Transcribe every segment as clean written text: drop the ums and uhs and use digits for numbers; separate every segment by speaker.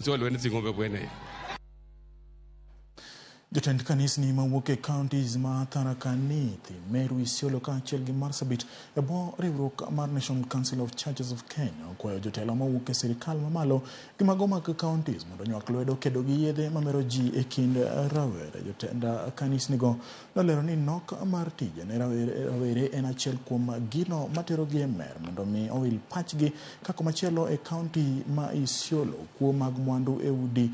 Speaker 1: Walwene tsing'ombe bwene.
Speaker 2: Jotend kanisni mawuok e counties ma Tharaka Nithi, Meru, Isiolo kaachiel gi Marsabit e bwo riwruok mar National Council of Churches of Kenya okwayo jotelo mawuok e sirikal mamalo gi mago mag counties mondo onywak lwedo kedo gi yedhe mamero ji e kind rawere. Jotend kanisnigo nolero ni nok mar tije ne rawere en achiel kuom gino materogi e mer mondo mi owil pachgi ka komachielo e county ma Isiolo kuo mag mwandu e udi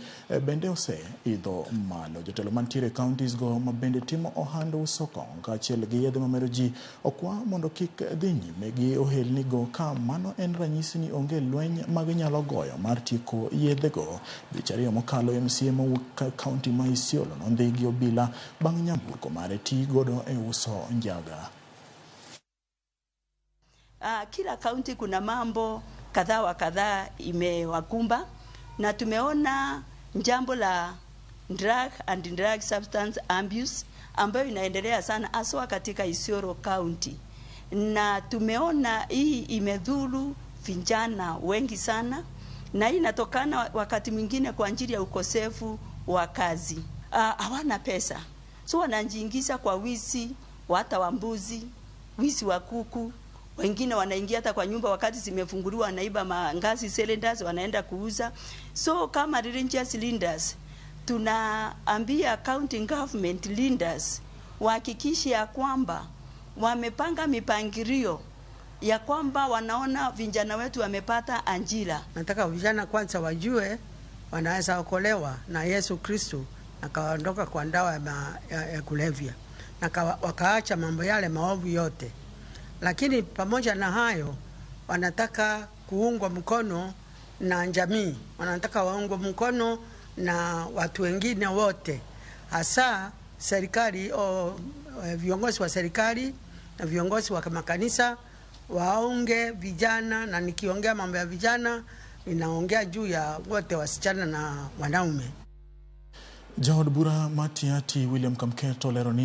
Speaker 2: bende oseidho malo. Jotelo mantiere e counties go ma bende timo ohand uso kong'o kaachiel gi yedhe mamero ji okwa mondo kik dhi nyime gi ohelni go ka mano en ranyisi ni onge lweny ma ginyalo goyo mar tieko yedhe go. Dweche ariyo mokalo MCA mawuok county ma Isiolo nondhi gi obila bang' nyamburko mare ti godo e uso njaga.
Speaker 3: Kila kaunti kuna mambo kadhaa wa kadhaa imewakumba na tumeona jambo la drug and drug substance abuse ambayo inaendelea sana haswa katika Isiolo County, na tumeona hii imedhuru vijana wengi sana, na hii inatokana wakati mwingine kwa ajili ya ukosefu wa kazi. Hawana pesa, so wanajiingiza kwa wizi hata wa mbuzi, wizi wa kuku. Wengine wanaingia hata kwa nyumba wakati zimefunguliwa, wanaiba magas cylinders wanaenda kuuza. So kama religious leaders tunaambia county government leaders wahakikishe ya kwamba wamepanga mipangilio ya kwamba wanaona vijana wetu wamepata ajira.
Speaker 4: Nataka vijana kwanza wajue wanaweza okolewa na Yesu Kristo na kaondoka kwa ndawa ya kulevya na wakaacha mambo yale maovu yote. Lakini pamoja na hayo wanataka kuungwa mkono na jamii, wanataka waungwe mkono na watu wengine wote, hasa serikali o viongozi wa serikali na viongozi wa makanisa waunge vijana, na nikiongea mambo ya vijana ninaongea juu ya wote, wasichana na wanaume.
Speaker 2: Jaod bura ma Tiaty William Kamket olero ni